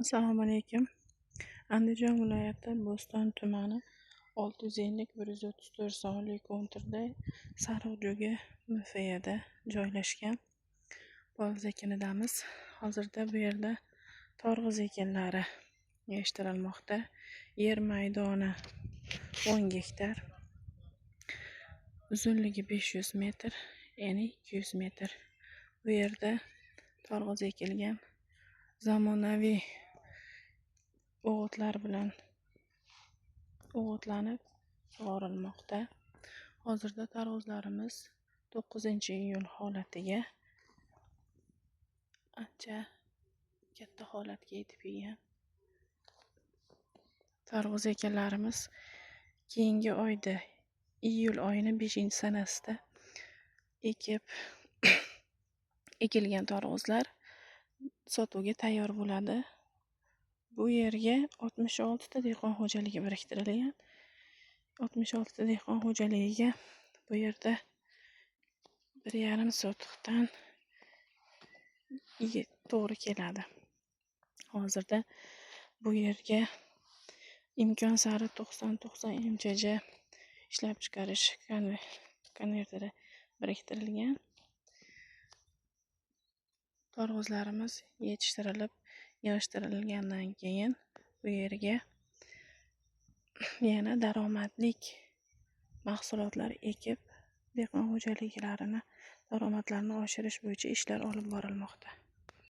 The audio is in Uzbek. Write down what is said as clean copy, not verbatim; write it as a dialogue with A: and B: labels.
A: Assalomu alaykum. Andijon viloyati Bo'ston tumani 650 134 sonli konturda Sariq MFYda joylashgan poliz ekinidamiz. Hozirda bu yerda tarvuz ekinlari yig'ishtirilmoqda. Yer maydoni 10 gektar. Uzunligi 500 metr, eni 200 metr. Bu yerda tarvuz ekilgan. Zamonaviy o'g'itlar bilan o'g'itlanib sug'orilmoqda. Hozirda tarvuzlarimiz 9-iyul holatiga, ancha katta holatga yetib kelgan. Tarvuz ekinlarimiz keyingi oyda, iyul oyini 5-sanasida ekib ekilgan tarvuzlar sotuvga tayyor bo'ladi. Bu yerga 66 ta dehqon xo'jaligi biriktirilgan. 66 ta dehqon xo'jaligiga bu yerda 1,5 sotixdan to'g'ri keladi. Hozirda bu yerga imkon sari 90-90 MChJ ishlab chiqarish konverteri biriktirilgan. Tarvuzlarimiz yetishtirilib, yig'ishtirilgandan keyin bu yerga yana daromadlik mahsulotlar ekib, dehqon xo'jaliklarini daromadlarini oshirish bo'yicha ishlar olib borilmoqda.